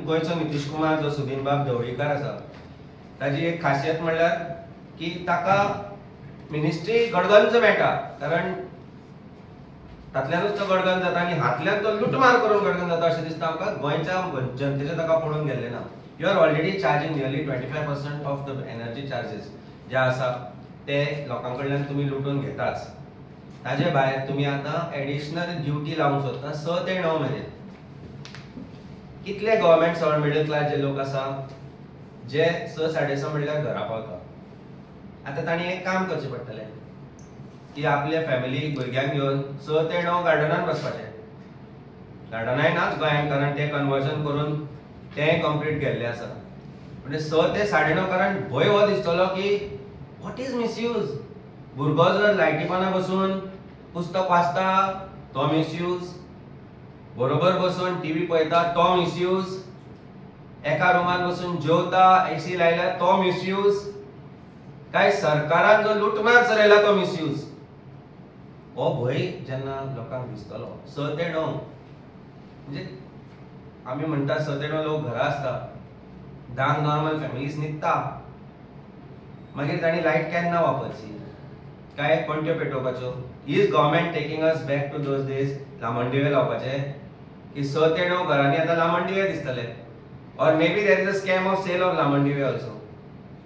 गोंयचो नितीश कुमार जो सुदीन बाब ढवळीकार आसा ताजी एक खासियत म्हणल्यार की ताका मिनिस्ट्री गडगंज मेळटा, कारण तातल्यानूच तो गडगंज जाता आनी हातल्यान तो लुटमार करून गडगंज जाता अशें दिसता आमकां. गोंयच्या जनतेचें ताका पडून गेल्लें ना. You are already charging nearly 25% of the energy charges जे आसा ते लोकां कडल्यान तुमी लुटून घेताच. ताजे भायर तुमी आतां एडिशनल ड्युटी लावंक सोदता 6 ते 9 मेरेन. कितले गव्हर्मेंट सर्वंट मिडल क्लास जे लोक आसा जे 6 साडे 6 म्हणल्यार घरा पावता. आतां तांणी एक काम करचें पडटलें की आपल्या फॅमिली भुरग्यांक घेवन 6 ते 9 गार्डनान बसपाचें. गार्डनाय नाच गोंयांत, कारण ते कन्वर्जन करून तें कंप्लीट केल्लें आसा. म्हणजे 6 ते 9:30, कारण भंय हो दिसतलो की what is misuse. भुरगो जर लायटी पाना बसून पुस्तक वाचता तो मिसयूज, बरोबर बसून टीव्ही पळयता तो मिसयूज, एका रुमान बसून जेवता एसी लायल्या तो मिसयूज, काय सरकारान जो लुटमार चलयला तो मिसयूज. हो भंय जेन्ना लोकांक दिसतलो 6 ते 9, म्हणजे आमी म्हणटा 6 ते 9 लोक घरा आसता, 10 नॉर्मल फॅमिलीज न्हिदता, मागीर तांणी लायट केन्ना वापरची, काय पणट्यो पेटोवपाच्यो. Is government taking us back to those days लामणदिवे लावपाचे की 6 ते 9 घरांनी आतां लामणदिवे दिसतले. Or maybe there is a scam of sale of लामणदिवे also,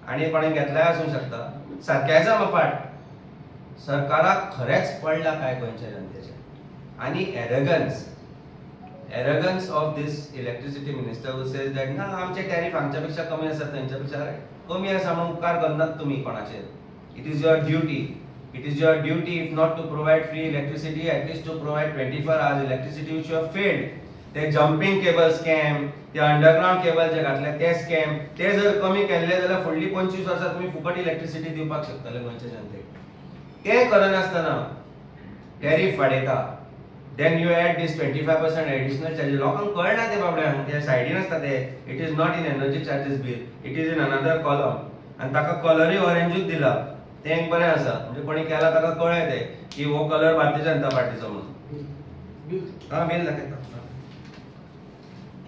आनी कोणें घेतल्याय आसूंक शकता. सारकें अपार्ट सरकाराक खरेंच पडला काय गोंयच्या जनतेचें. आनी arrogance of this electricity minister who says that ना आमचे टॅरिफ आमच्या पेक्षा कमी आसा, तेंच्या पेक्षा कमी आसा म्हणून उपकार करनात तुमी कोणाचेर. It is your duty, it is your duty if not to provide free electricity at least to provide 24 hours electricity which you have failed. ते जम्पिंग केबल स्कॅम, ते अंडरग्रावंड केबल जे घातले ते स्कॅम, ते जर कमी केल्ले जाल्यार फुडली 25 वर्सां तुमी फुकट इलेक्ट्रिसिटी दिवपाक शकतले गोंयच्या जनतेक. ते करनासतना टॅरीफ वाडयता, then you add this 25% additional charges. लोकांक कळना ते बाबड्यांक, ते सायडीन आसता ते. It is not in energy charges bill, it is in another column. आनी ताका कलरूय ऑरेंजूच दिला, तें एक बरें आसा, म्हणजे कोणी केला ताका कळ्ळें तें की हो कलर भारतीय जनता पार्टीचो म्हणून. हां, बील दाखयता,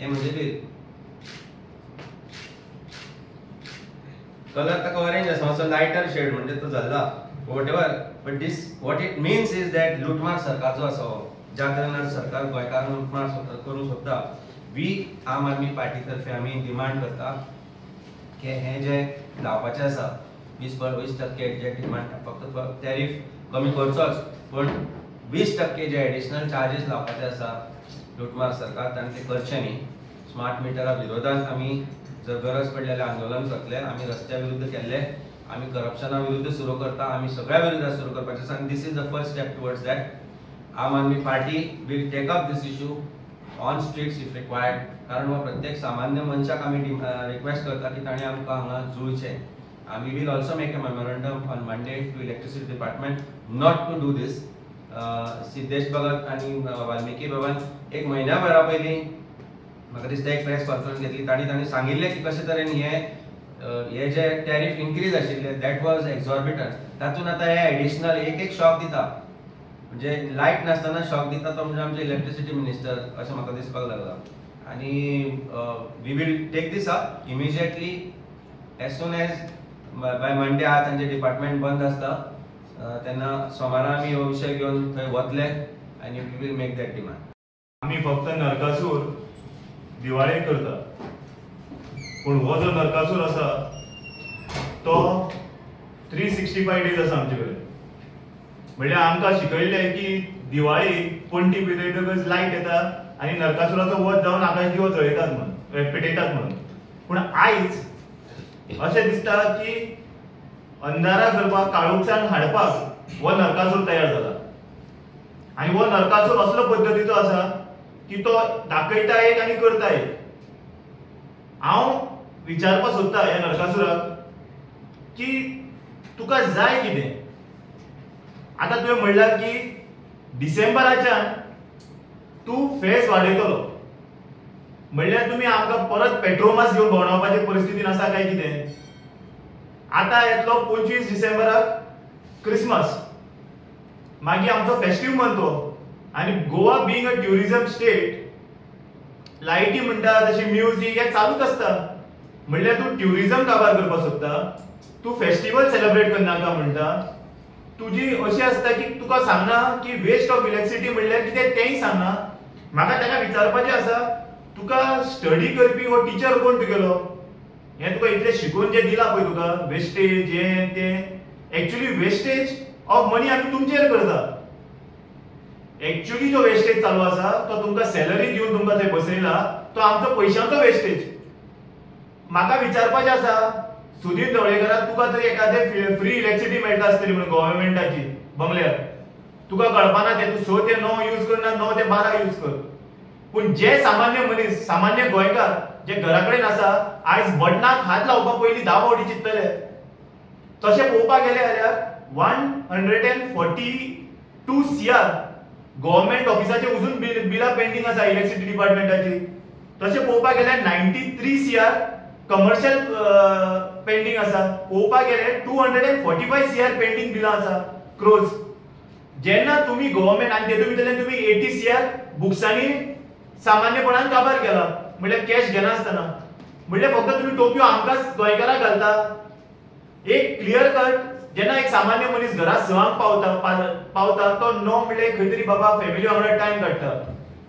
हें म्हणजे बील. कलर ताका ऑरेंज आसा, मातसो लायटर शेड म्हणजे तो जाल्ला whatever. But this what it means is that लुटमार सरकारचो आसा हो, ज्या तरेन सरकार गोंयकारांक लुटमार करूंक सोदता. वी आम आदमी पार्टी तर्फे आमी डिमांड करता की हें जें लावपाचें आसा 20% जे डिमांड, फक्त टॅरीफ कमी करचोच पूण 20% जे एडिशनल चार्जीस लावपाचे आसा लुटमार सरकार तांणी ते करचें न्ही. स्मार्ट मिटरा विरोधात आमी जर गरज पडली जाल्यार आंदोलन करतले. आमी रस्त्या विरुद्ध केल्ले, आमी करप्शना विरुद्ध सुरू करता, आमी सगळ्या विरुद्ध सुरू करपाचें आसा. आनी this is the first step towards that. Aam Aadmi Party will take up this issue on streets if required, कारण हो प्रत्येक सामान्य मनशाक आमी रिक्वेस्ट करता की ताणें आमकां हांगा जुळचें. We will also make a memorandum on Monday to electricity department not to do this. Siddhesh Bhagat आनी वाल्मिकी बाबान एक म्हयन्या भरा पयलीं म्हाका दिसता एक प्रेस कॉन्फरन्स घेतली, तांणी तांणी सांगिल्लें की कशे तरेन हे जे टॅरीफ इन्क्रीज आशिल्ले that was एक्झॉर्बिटंट. तातूंत आतां हे एडिशनल एक एक शॉक दिता, म्हणजे लायट नासतना शॉक दिता तो म्हणजे आमचे इलेक्ट्रिसिटी मिनिस्टर अशें म्हाका दिसपाक लागलां. आनी we will take this up immediately as soon as by Monday. आज तांचें डिपार्टमेंट बंद आसता तेन्ना सोमारा आमी हो विशय घेवन थंय वतले आनी we will make that demand. आमी फक्त नरकासूर दिवाळेक करता, पूण हो जो नरकासूर आसा तो 365 डेज आसा आमचे कडेन. म्हणल्यार आमकां शिकयल्लें की दिवाळी पणटी पेटयतकच लायट येता आनी नरकासुराचो वध जावन आकाश दिवो जळयतात म्हणून, पेटयतात म्हणून. पूण आयज अशें दिसता की अंधारा करपाक, काळोखसान हाडपाक हो नरकासूर तयार जाला. आनी हो नरकासूर असलो पद्दतीचो आसा की तो दाखयता एक आनी करता एक. हांव विचारपाक सोदता ह्या नरकासुराक की तुका जाय कितें. आतां तुवें म्हणलां की डिसेंबराच्यान तूं फेस वाडयतलो, म्हणल्यार तुमी आमकां परत पेट्रोमास घेवन भोंवडावपाचे परिस्थितीन आसा काय कितें. आतां येतलो 25 डिसेंबराक क्रिसमस, मागीर आमचो फेस्टीव मंथ हो, आनी Goa being a tourism state लायटी म्हणटा तशी म्युजीक हे चालूच आसता. म्हणल्यार तूं ट्युरिजम काबार करपाक सोदता, तूं फेस्टिवल सेलिब्रेट करनाका म्हणटा, तुजी अशी आसता की तुका सांगना की वेस्ट ऑफ इलेक्ट्रिसिटी म्हणल्यार कितें तेंय सांगना. म्हाका ताका विचारपाचें आसा, तुका स्टडी करपी हो टिचर कोण तुगेलो? हें तुका इतलें शिकोवन जें दिलां पळय तुका वेस्टेज हें तें, एक्चुअली वेस्टेज ऑफ मनी आमी तुमचेर करता. एक्चुअली जो वेस्टेज चालू आसा तो तुमकां सॅलरी दिवन तुमकां थंय बसयला तो आमचो पयशांचो वेस्टेज. म्हाका विचारपाचें आसा सुदीन ढवळीकाराक, तुका तरी एखादें फ्री इलेक्ट्रिसिटी मेळटा आसतली म्हणून गव्हर्मेंटाची बंगल्यार, तुका कळपाना तें, तूं 6 ते 9 यूज करना, 9 ते 12 यूज कर. पूण जे सामान्य मनीस, सामान्य गोंयकार जे घरा कडेन आसा, आयज बटनाक हात लावपा पयलीं 10 फावटी चिंततले. तशें पळोवपाक गेलें जाल्यार 142 CR government ऑफिसाचे अजून बिलां पेंडींग आसा इलेक्ट्रिसिटी डिपार्टमेंटाची. तशें पळोवपाक गेल्यार 93 CR commercial pending आसा. पळोवपाक गेल्यार 245 CR pending बिलां आसा क्रोज. जेन्ना तुमी गव्हर्मेंट आनी तेतूंत भितरल्यान तुमी 80 CR बुक्सांनी सामान्यपणान काबार केला, म्हणल्यार कॅश घेनासतना. म्हणल्यार फक्त तुमी टोपयो आमकांच गोंयकाराक घालता. एक क्लियर कट जेन्ना एक सामान्य मनीस घरा 6 पावता तो 9 म्हणल्यार खंय तरी बाबा फॅमिली वांगडा टायम काडटा.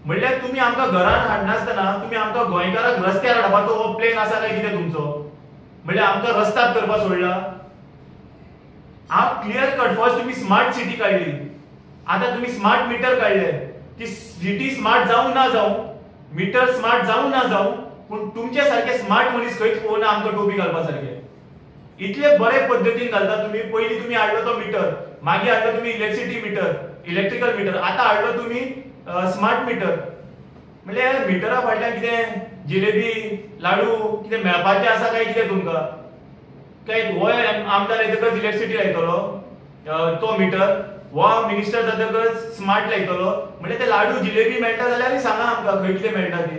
म्हणल्यार तुमी आमकां घरान हाडनासतना तुमी आमकां गोंयकाराक रस्त्यार हाडपाचो हो प्लॅन आसा काय कितें तुमचो? म्हणल्यार आमकां रस्त्यार करपाक सोडला. हांव क्लियर कट, फर्स्ट तुमी स्मार्ट सिटी काडली, आतां तुमी स्मार्ट मिटर काडले. ती सिटी स्मार्ट जावं ना जावं, मिटर स्मार्ट जावं ना जावं, पूण तुमचे सारके स्मार्ट मनीस खंयच पळोवना आमकां टोपी घालपा सारके. इतले बरे पद्दतीन घालता तुमी. पयलीं तुमी हाडलो तो मिटर, मागीर हाडलो तुमी इलेक्ट्रिसिटी मिटर, इलेक्ट्रिकल मिटर, आतां हाडलो तुमी स्मार्ट मिटर. म्हणल्यार मिटरा फाटल्यान कितें जिलेबी लाडू कितें मेळपाचें आसा काय कितें तुमकां? काय हो आमदार येतकच इलेक्ट्रिसिटी लायतलो तो मिटर, हो मिनिस्टर जातकच स्मार्ट लायतलो? म्हणल्यार ते लाडू जिलेबी मेळटा जाल्यार सांगा आमकां खंय कितें मेळटा ती.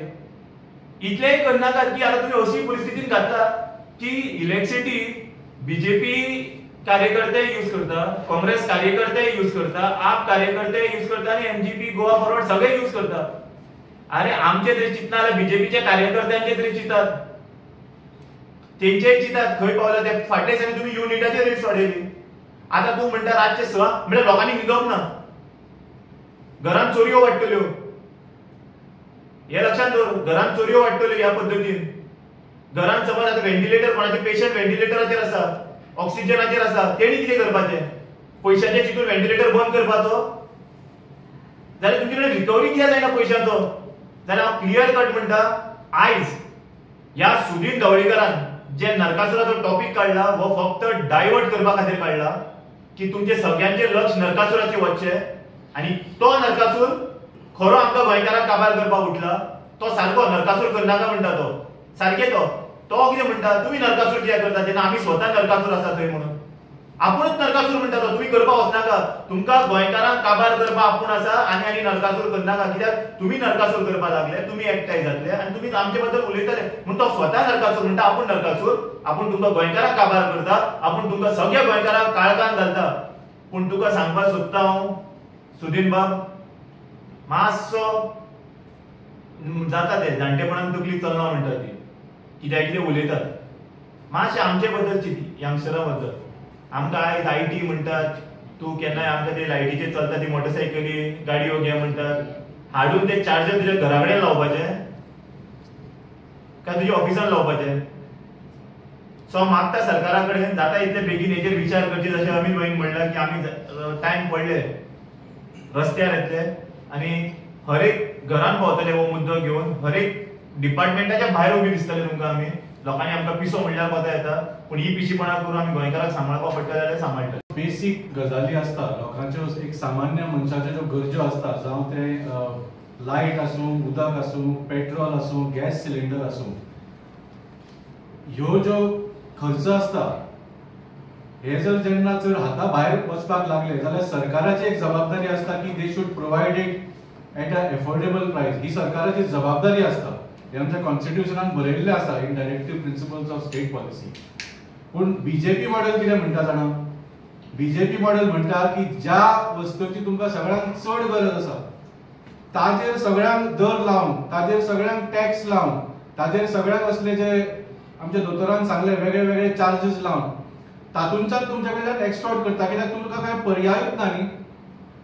इतलेंय करनाकात की आतां तुमी अशी परिस्थितीन घातला की इलेक्ट्रिसिटी बीजेपी कार्यकर्ते यूज करता, काँग्रेस कार्यकर्ते यूज करता, आप कार्यकर्ते यूज करता आनी एमजीपी गोवा फॉरवर्ड सगळे यूज करता. अरे आमचे तरी चिंतना जाल्यार बीजेपीच्या कार्यकर्त्यांचे तरी चिंतात, तेंचेय चिंतात खंय पावला ते. फाटल्या दिसांनी तुमी युनिटाचे रेट्स वाडयली, आतां तूं म्हणटा रातचे 6 म्हणल्यार लोकांनी न्हिदप ना, घरांत चोरयो वाडटल्यो. हे लक्षांत दवर, घरांत चोरयो वाडटल्यो ह्या पद्दतीन. घरांत समज आतां व्हेंटिलेटर, कोणाचे पेशंट व्हेंटिलेटराचेर आसा, ऑक्सिजनाचेर आसा, तेणी कितें करपाचें? पयशांचे चिंतून व्हेंटिलेटर बंद करपाचो जाल्यार तुमचे कडेन रिकवरी कित्याक जायना पयशांचो? जाल्यार हांव क्लियर कट म्हणटा, आयज ह्या सुदीन ढवळीकारान जे नरकासुराचो टॉपीक काडला हो फक्त डायवर्ट करपा खातीर काडला की तुमचे सगळ्यांचे लक्ष नरकासुराचेर वचचें आनी तो नरकासूर खरो आमकां गोंयकारांक काबार करपाक उठला. तो सारको नरकासूर करनाका म्हणटा, तो सारकें तो तो कितें म्हणटा, तुमी नरकासूर कित्याक करता जेन्ना आमी स्वता नरकासूर आसा थंय म्हणून. आपूणच नरकासूर म्हणटा तो, तुमी करपाक वचनाका, तुमकां गोंयकारांक काबार करपाक आपूण आसा आनी आनी नरकासूर करनाका, कित्याक तुमी नरकासूर करपाक लागले, तुमी एकठांय जातले आनी तुमी आमचे बद्दल उलयतले. म्हूण तो स्वता नरकासूर म्हणटा, आपूण नरकासूर, आपूण तुमकां गोंयकारांक काबार करता, आपूण तुमकां सगळ्या गोंयकारांक काळखान घालता. पूण तुका सांगपाक सोदता हांव सुदीन बाब, मातसो जाता ते जाणटेपणान तकली चलना म्हणटा ती, कित्याक कितें उलयतात. मातशें आमचे बद्दल चिंती, यंगस्टरां बद्दल. आमकां आयज IT म्हणटात, तूं केन्नाय आमकां ते लायटीचेर चलता ती मोटरसायकली गाडयो घे म्हणटात, हाडून ते चार्जर तुज्या घरा कडेन लावपाचे काय तुज्या ऑफिसान लावपाचे? सो हांव मागता सरकारा कडेन जाता इतले बेगीन हेजेर विचार करचे, जशें अमीत भाईन म्हणलां की आमी टायम पडले रस्त्यार येतले आनी हर एक घरान पावतले हो मुद्दो घेवन, हर एक डिपार्टमेंटाच्या भायर उबी दिसतले तुमकां. आमी लोकांनी आमकां पिसो म्हणल्यार कोता येता, पूण ही पिशीपणां करून आमी गोंयकारांक सांबाळपाक पडटलें जाल्यार सांबाळटले. बेसीक गजाली आसता लोकांच्यो, एक सामान्य मनशाच्यो ज्यो गरज्यो आसता, जावं तें लायट आसूं, उदक आसूं, पेट्रोल आसूं, गॅस सिलिंडर आसूं, ह्यो ज्यो खर्च आसता हे जर जेन्ना चड हाता भायर वचपाक लागले जाल्यार सरकाराची एक जबाबदारी आसता की they should provide it at a affordable price. ही सरकाराची जबाबदारी आसता, हे आमच्या कॉन्स्टिट्युशनान बरयल्लें आसा in directive principles of state policy. पूण बीजेपी मॉडेल कितें म्हणटा जाणा? बीजेपी मॉडेल म्हणटा की ज्या वस्तूची तुमकां सगळ्यांत चड गरज आसा, ताजेर सगळ्यांक दर लावन, ताजेर सगळ्यांक टॅक्स लावन, ताजेर सगळ्यांक असले जे आमच्या दोतोरान सांगले वेगळे वेगळे चार्जीस लावन तातूंच्यान तुमच्या कडल्यान एक्सटॉर्ट करता. कित्याक तुमकां कांय पर्यायूच ना न्ही.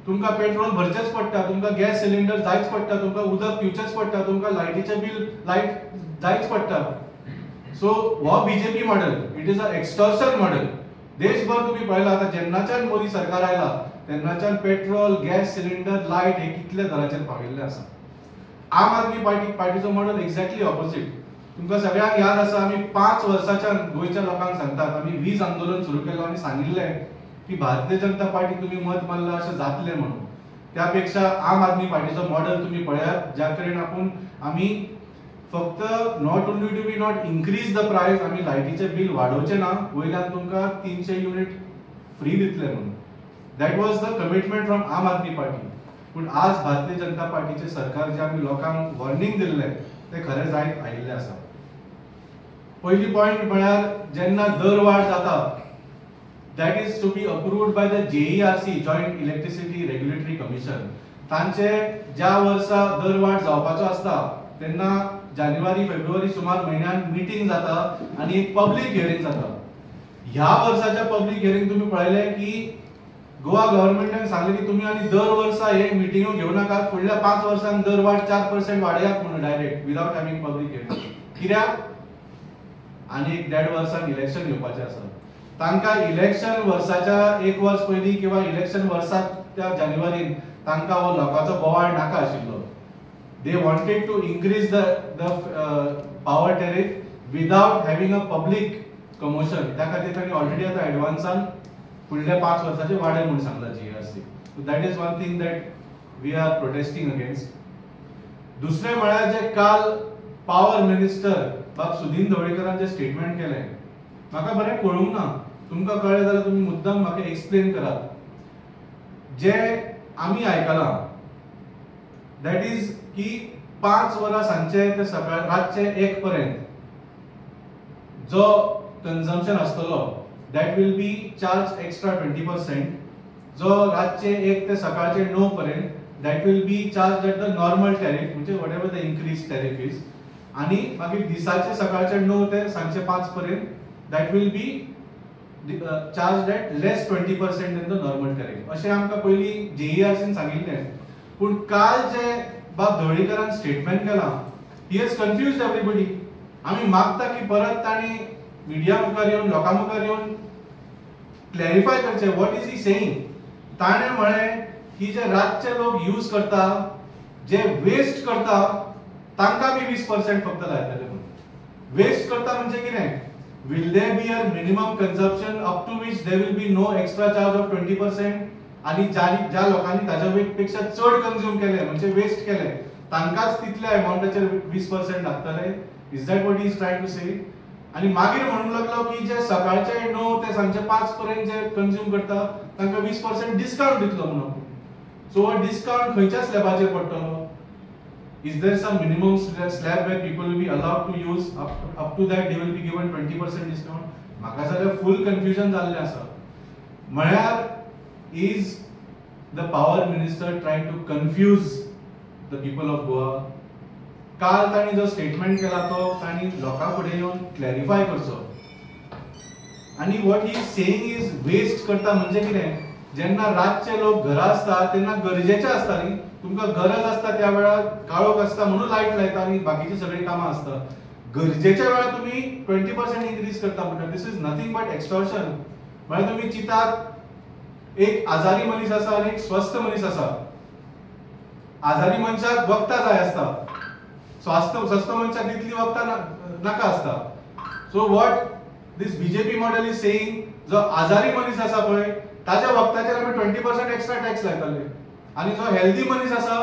तुमकां पेट्रोल भरचेंच पडटा, तुमकां गॅस सिलिंडर जायच पडटा, तुमकां उदक पिवचेंच पडटा, तुमकां लायटीचें बील लायट जायच पडटा. सो हो BJP model, it is a extortion model. देशभर तुम्ही पळयला आतां जेन्नाच्यान मोदी सरकार आयला तेन्नाच्यान पेट्रोल, गॅस सिलिंडर, लायट हे कितले दराचेर पाविल्ले आसा. आम आदमी पार्टीचो मॉडल एक्झॅक्टली ऑपोजीट. तुमकां सगळ्यांक याद आसा, आमी 5 वर्सांच्यान गोंयच्या लोकांक सांगतात, आमी वीज आंदोलन सुरू केलो आनी सांगिल्लें की भारतीय जनता पार्टी तुमी मत मारला अशें जातलें म्हणून. त्या पेक्षा आम आदमी पार्टीचो मॉडल तुमी पळयात, ज्या कडेन आपूण आमी फक्त not only to be not increase the price, आमी लायटीचें बील वाडोवचें ना, वयल्यान तुमकां 300 युनिट फ्री दितले म्हणून. That was the commitment from Aam Aadmi Party. पूण आज भारतीय जनता पार्टीचें सरकार जे आमी लोकांक वॉर्निंग दिल्लें तें खरें जायत आयिल्लें आसा. पयली पॉयंट म्हळ्यार जेन्ना दरवाड जाता, that is to be approved by the JERC, Joint Electricity Regulatory Commission. तांचे ज्या वर्सा दरवाड जावपाचो आसता तेन्ना जानेवारी फेब्रुवारी सुमार म्हयन्यान मिटींग जाता आनी एक पब्लीक हियरींग जाता. ह्या वर्साच्या पब्लीक हियरींग तुमी पळयलें की गोवा गव्हर्मेंटान सांगलें की तुमी आनी दर वर्सा हे मिटिंगो घेवं नाकात, फुडल्या 5 वर्सांक दरवाड 4% वाडयात म्हणून direct without having public hearing. कित्याक? आनी एक 1.5 वर्सान इलेक्शन येवपाचें आसा. तांकां इलेक्शन वर्साच्या 1 वर्स पयलीं किंवा इलेक्शन वर्साक त्या जानेवारीन तांकां हो लोकांचो बोवाळ नाका आशिल्लो. They wanted to increase the power tariff without having a public commotion. त्या खातीर तांणी ऑलरेडी आतां एडवान्सान फुडल्या 5 वर्साचे वाडय म्हूण सांगला GERC. So that is one thing that we are protesting against. दुसरें म्हळ्यार जे काल पावर मिनिस्टर बाब सुदीन ढवळीकरान जे स्टेटमेंट केलें म्हाका बरें कळूंक ना. तुमकां कळ्ळें जाल्यार तुमी मुद्दाम म्हाका एक्सप्लेन करात. जे आमी आयकलां that is की 5 वरां सांजचे ते सकाळ रातचे 1 पर्यंत जो कन्जम्पशन आसतलो that will be charge extra 20%. जो रातचे 1 ते सकाळचे 9 पर्यंत that will be charge at the normal tariff, म्हणजे whatever the increase tariff is. आनी मागीर दिसाचे सकाळचे 9 ते सांजचे 5 पर्यंत that will be charge at less 20% in the normal tariff, अशें आमकां पयलीं जेईआरसीन सांगिल्लें. पूण काल जे बाब ढवळीकरान स्टेटमेंट केलां, he has confused everybody. आमी मागता की परत तांणी मिडिया मुखार येवन लोकां मुखार येवन क्लॅरिफाय करचें, what is he saying. ताणें म्हळें की जे रातचे लोक यूज करता, जे वेस्ट करता, तांकां बी 20% फक्त लायतले म्हणून. वेस्ट करता म्हणजे कितें? Will there be a minimum consumption up to which there will be no extra charge of 20%? आनी ज्या लोकांनी ताच्या पेक्षा चड कंज्यूम केले म्हणजे वेस्ट केले तांकांच तितल्या अमाउंटाचेर 20% लागतले. Is that what is trying to say? आनी मागीर म्हणूंक लागलो की जे सकाळचे 9 ते सांजचे 5 पर्यंत जे कंज्यूम करता तांकां 20% डिस्कावंट दितलो म्हणून. सो हो डिस्कावंट खंयच्या स्लॅबाचेर पडटलो? Is there some minimum slab where people will be allowed to use? Up to that they will be given 20% discount. म्हाका जाल्यार फूल कन्फ्युजन जाल्लें आसा. म्हळ्यार is the power minister trying to confuse the people of Goa? काल तांणी जो statement केला तो तांणी लोकां फुडें येवन क्लॅरिफाय करचो. आनी what he is saying is waste करता म्हणजे कितें? जेन्ना रातचे लोक घरा आसता तेन्ना गरजेचे आसता न्ही, तुमकां गरज आसता त्या वेळार काळोख आसता म्हणून लायट लायता आनी बाकीची सगळीं कामां आसता. गरजेच्या वेळार तुमी 20% इन्क्रीज करता म्हणटा, this is nothing but extortion. म्हळ्यार तुमी चिंतात एक आजारी मनीस आसा आनी एक स्वस्थ मनीस आसा. आजारी मनशाक वखदां जाय आसता, स्वस्थ मनशाक तितली वखदां नाका आसता. So what this BJP model is saying, जो आजारी मनीस आसा पळय ताच्या वखदाचेर आमी 20% एक्स्ट्रा टॅक्स लायतले आनी जो हेल्दी मनीस आसा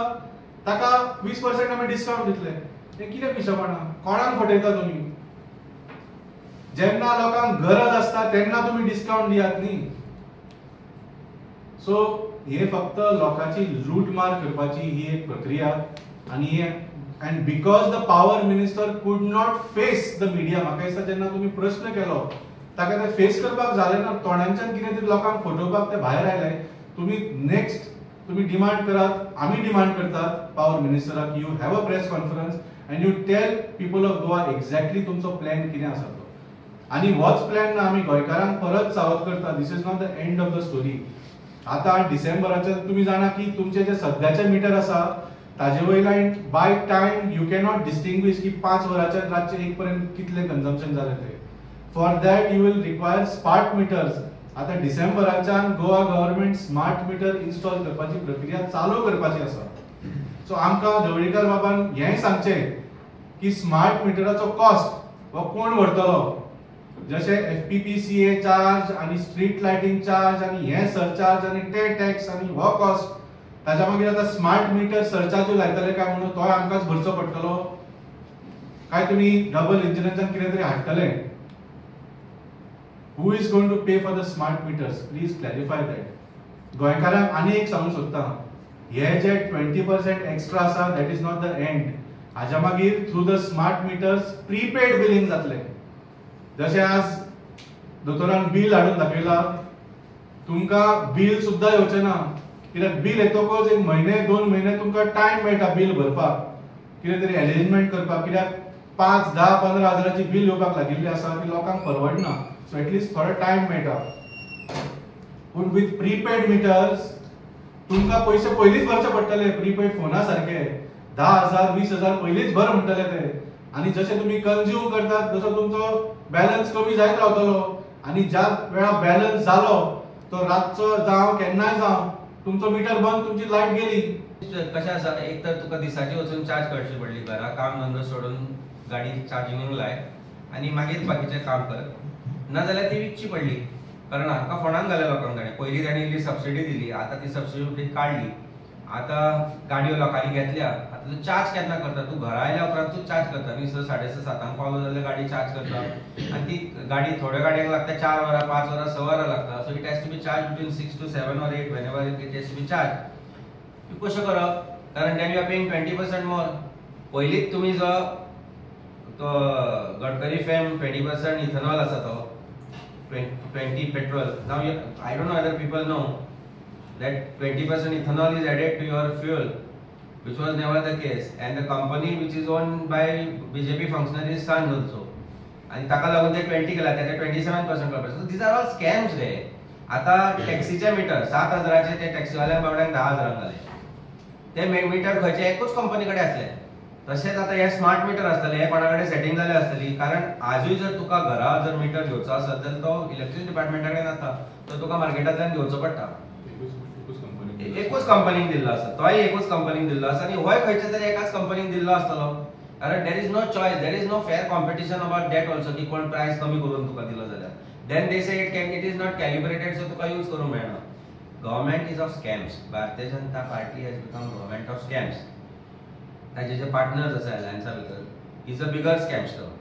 ताका 20% आमी डिस्कावंट दितले. हें कितें पिशेपणां? कोणाक फटयता तुमी? जेन्ना लोकांक गरज आसता तेन्ना तुमी डिस्कावंट दियात न्ही. सो हे फक्त लोकांची लूटमार करपाची ही एक प्रक्रिया. आनी and because the power minister could not face the media, म्हाका दिसता जेन्ना तुमी प्रश्न केलो ताका ते फेस करपाक जालें ना, तोंडांच्यान कितें तरी लोकांक फटोवपाक ते भायर आयले. तुमी नेक्स्ट तुम्ही डिमांड करात, आमी डिमांड करतात power मिनिस्टराक, you have a press conference and you tell people of Goa exactly तुमचो प्लॅन कितें आसा तो. आनी होच प्लॅन आमी गोंयकारांक परत सावध करता, this is not the end of the story. आतां डिसेंबराचे तुमी जाणा की तुमचे जे सद्याचे मिटर आसा ताजे वयल्यान by time you cannot distinguish की 5 वरांच्या रातचे 1 पर्यंत कितले कन्जम्पशन जालें तें. For that you will require smart meters. आतां डिसेंबराच्यान Goa government smart meter install करपाची प्रक्रिया चालू करपाची आसा. सो आमकां ढवळीकर बाबान हेंय सांगचें की स्मार्ट मिटराचो कॉस्ट हो कोण व्हरतलो, जशे FPPCA charge आनी स्ट्रीट लायटींग चार्ज आनी हे सरचार्ज आनी ते टॅक्स आनी हो कॉस्ट, ताच्या मागीर आतां स्मार्ट मिटर सरचार्ज लायतले काय म्हणून तोय आमकांच भरचो पडटलो काय तुमी डबल इंजिनाच्यान कितें तरी हाडटले. Who is going to pay for the smart meters? Please clarify that. गोंयकारांक आनी एक सांगूंक सोदता, हे जे 20% एक्स्ट्रा आसा that is not the end. हाज्या मागीर through the smart meters prepaid billing जातलें. जशें आज दोतोरान बील हाडून दाखयला, तुमकां बील सुद्दां येवचें ना, कित्याक बील येतकच एक म्हयने 2 म्हयने तुमकां टायम मेळटा बील भरपाक, कितें तरी अरेंजमेंट करपाक, कित्याक 5, 10, 15 हजाराची बील येवपाक लागिल्ली आसा ती लोकांक परवडना. सो एटलिस्ट थोडो टायम मेळटा. पूण विथ प्रीपेड मिटर्स तुमकां पयशे पयलींच भरचे पडटले. प्रीपेड फोना सारके 10,000 20,000 पयलींच भर म्हणटले ते, आनी जशे तुमी कंज्यूम करतात तसो तुमचो बॅलन्स कमी जायत रावतलो, आनी ज्या वेळा बॅलन्स जालो तो रातचो जावं केन्नाय जावं तुमचो मिटर बंद, तुमची लायट गेली. कशें आसा, एक तर तुका दिसाची वचून चार्ज करची पडली, घरा काम धंदो सोडून गाडी चार्जिंगेक लाय आनी मागीर बाकीचें काम कर, नाजाल्यार ती विकची पडली. कारण हांकां फोंडान घाले लोकांक ताणें. पयलीं ताणें इल्ली सबसिडी दिली, आतां ती सबसिडी काडली, आतां गाडयो लोकांनी घेतल्या. आतां तूं चार्ज केन्ना करता, तूं घरा आयल्या उपरांत तूं चार्ज करता न्ही. 6, 6:30, 7 पावलो जाल्यार गाडी चार्ज करता, आनी ती गाडी थोड्या गाडयांक लागता 4 वरां, 5 वरां, 6 वरां लागता. So it has to be charge between 6 to 7 or 8 whenever it has to be charge. तूं कशें करप, कारण then you are paying 20% more. पयलींच तुमी जो तो गडकरी फेम 20% इथेनॉल आसा तो 20 petrol. Now I don't know whether people know that 20% ethanol is added to your fuel, which was never the case, and the company which is owned by BJP functionary's son also, and ताका लागून ते 20 केला, त्याचे 27% करपाचें. So these are all scams रे. आता टॅक्सीचे metre 7,000 ते टॅक्सीवाल्यांक बाबड्यांक 10,000 घाले, ते मिटर खंयचे एकूच कंपनी कडेन आसले. तशेंच आतां हे स्मार्ट मिटर आसतले, हे कोणा कडेन सेटींग जाले आसतली, कारण आजूय जर तुका घरा जर मिटर घेवचो आसत जाल्यार तो इलेक्ट्रिसिटी डिपार्टमेंटा कडेन आसता, तो तुका मार्केटांतल्यान घेवचो पडटा. एकूच कंपनीक दिल्लो आसा, तोय एकूच कंपनीक दिल्लो आसा, आनी होय खंयच्या तरी एकाच कंपनीक दिल्लो आसतलो. कारण there is no choice, there is no fair competition about that also, की कोण प्रायस कमी करून तुका दिलो जाल्यार then they say it is not calibrated, so तुका यूज करूंक मेळना. Government is of scams. Bharatiya Janata Party has become government of scams. ताजे जे पार्टनर्स आसा अलायन्सा भितर is a बिगर स्कॅमस्टर.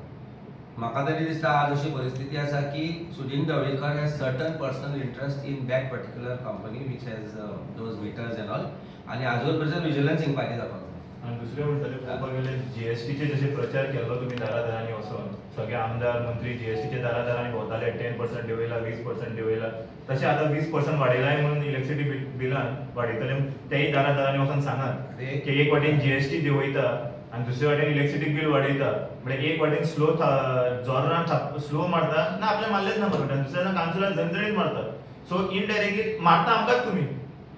म्हाका तरी दिसता आज अशी परिस्थिती आसा की Sudin Dhavalikar has certain personal interest in that particular company which has those meters and all, आनी आजून पर्यंत विजिलन्स इन्क्वायरी जावपाक जाय. आनी दुसरें म्हणटलें पळोवपाक गेल्यार जीएसटीचे जशे प्रचार केल्लो तुमी दारा दारांनी वचोन, सगळे आमदार मंत्री जीएसटीच्या दारा दारांनी भोंवताले, 10% देंवयला, 20% देंवयला, तशें आतां 20% वाडयलाय म्हणून इलेक्ट्रिसिटी बिलान वाडयतले, तेय दारा दारांनी वचोन सांगात की एक वाटेन जीएसटी देंवयता आनी दुसरे वाटेन इलेक्ट्रिसिटी बील वाडयता, म्हळ्यार एक वाटेन स्लो जोरान स्लो मारता ना, आपल्या मारलेच ना बरोबर, दुसऱ्या कानसुलान झणझणीत मारता. सो इनडायरेक्टली मारता आमकांच तुमी,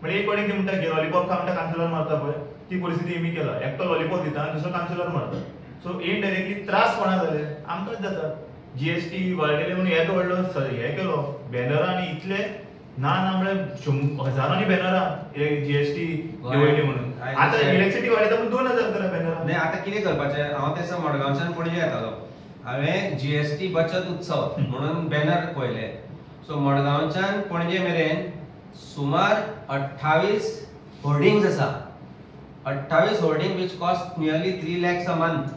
म्हळ्यार एक वाटेन ते म्हणटा की लॉलीपॉप खा म्हणटा कानसुलान मारता पळय, ती परिस्थिती आमी केला, एकटो लॉलीपॉप दिता आनी दुसरो कानसुलार मारता. सो इनडायरेक्टली त्रास कोणा जाले, आमकांच जाता. जीएसटी वाडयले म्हणून येदो व्हडलो हे केलो, बॅनरां आनी इतले ना ना म्हळ्यार हजारांनी बॅनरां जीएसटी देंवयली म्हणून. आतां इलेक्ट्रिसिटी वाडयता म्हणून 2,000 करा बॅनरां. नाही आतां कितें करपाचें, हांव ते दिसा मडगांवच्यान पणजे येतालो, हांवें जीएसटी बचत उत्सव म्हणून बॅनर पळयले. सो मडगांवच्यान पणजे मेरेन सुमार 28 होर्डिंग्स आसा, 28 hoarding which cost nearly 3 lakhs a month.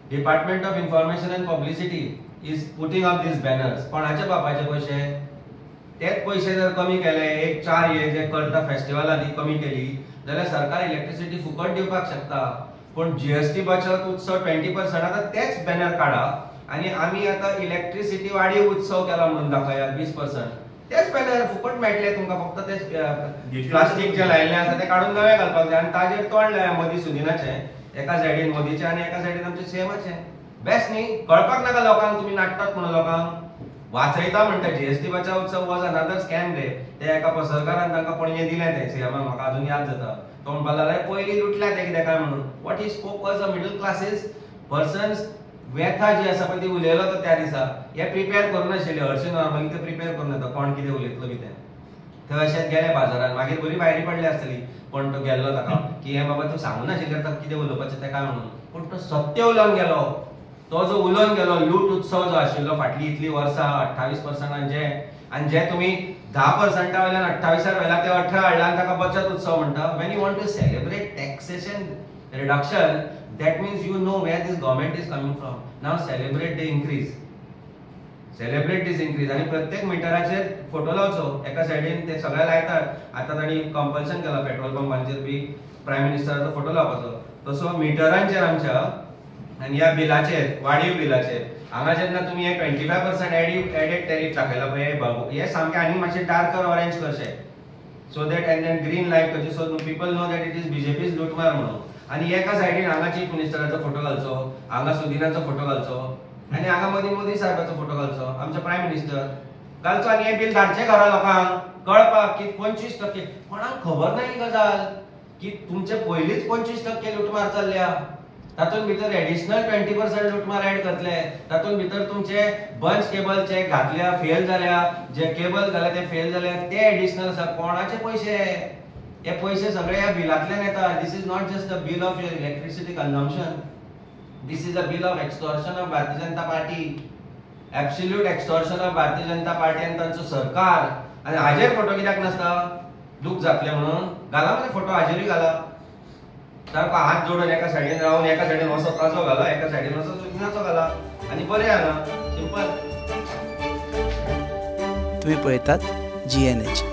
Department of Information and Publicity is putting up these banners. कोणाच्या बापाचे पयशे, तेच पयशे जर कमी केले, एक 4 हे जे करता फेस्टिवलांनी कमी केली जाल्यार सरकार इलेक्ट्रिसिटी फुकट दिवपाक शकता. पूण जीएसटी बचत उत्सव 20% आतां तेच बॅनर काडा आनी आमी आतां इलेक्ट्रिसिटी वाडीव उत्सव केला म्हणून दाखयात 20%. तेच बॅनर फुकट मेळटले तुमकां, फक्त ते प्लास्टीक जे लायिल्लें आसा ते काडून नवे घालपाक जाय आनी ताजेर तोंड लाया मोदी सुदिनाचें, एका सायडीन मोदीचें आनी एका सायडीन आमचें सीएमाचें. बेस्ट न्ही, कळपाक नाका लोकांक तुमी नाटतात म्हणून लोकांक वाचयता म्हणटा. जीएसटी बचाव उत्सव वॉज अनदर स्कॅम रे. ते एका पसरकारान तांकां पणजे दिलें तें सीएमाक, म्हाका अजून याद जाता. तो म्हणपाक लागले पयलीं लुटल्या ते कितें काय म्हणून. What he spoke was a middle classes persons व्यथा जी आसा पळय ती उलयलो तो त्या दिसा. हे प्रिपेर करूं नाशिल्ले, हरशीं नॉर्मली ते प्रिपेर करून येता कोण कितें उलयतलो बी तें. थंय अशेंच गेले बाजारान, मागीर बरी भायरी पडली आसतली पण तो गेल्लो ताका की हें बाबा तूं सांगू नाशिल्लें ताका कितें उलोवपाचें तें काय म्हणून. पूण तो सत्य उलोवन गेलो. तो जो उलोवन गेलो लूट उत्सव जो आशिल्लो फाटलीं इतलीं वर्सां 28% जे आनी जे तुमी 10% वयल्यान 28 व्हेला ते 18 हाडला आनी ताका बचत उत्सव म्हणटा. When you want to celebrate taxation reduction, that means you know where this government is coming from. Now celebrate the increase, celebrate this increase. आनी प्रत्येक मिटराचेर फोटो लावचो एका सायडीन, ते सगळे लायतात. आतां तांणी कंपल्शन केलां पेट्रोल पंपांचेर बी प्रायम मिनिस्टराचो फोटो लावपाचो, तसो मिटरांचेर आमच्या आनी ह्या बिलाचेर, वाडीव बिलाचेर हांगा जेन्ना तुमी हे 25% एडेड टॅरीफ दाखयला पळय, हे सामकें आनी मातशें डार्कर ऑरेंज करचें, so that and then green light करचें, so people know that it is BJP's लुटमार म्हणून. आनी एका सायडीन हांगा चीफ मिनिस्टराचो फोटो घालचो, हांगा सुदिनाचो फोटो घालचो आनी हांगा मदीं मोदी साहेबाचो फोटो घालचो, आमचो प्रायम मिनिस्टर घालचो. आनी हें बील धाडचें घरा लोकांक कळपाक की 25% कोणाक खबर ना ही गजाल की तुमचे पयलींच 25% लुटमार चल्ल्या, तातूंत भितर एडिशनल 20% लुटमार एड करतले, तातूंत भितर तुमचे बंच केबल जे घातल्या फेल जाल्या, जे केबल घाल्या ते फेल जाल्या, ते एडिशनल आसा. कोणाचे पयशे? हे पयशे सगळे ह्या बिलांतल्यान येता. This is not just a bill of your electricity consumption, this is a bill of extortion of Bharatiya Janata Party, absolute extortion of Bharatiya Janata Party आनी तांचो सरकार. आनी हाजेर फोटो कित्याक नासता? दूख जातलें म्हणून घाला मरे फोटो, हाजेरूय घाला. सारको हात जोडून एका सायडीन रावन एका सायडीन वचो ताजो घाला, एका सायडीन वचो सुदिनाचो घाला आनी बरें हांगा सिंपल. तुम्ही पळयतात GNH.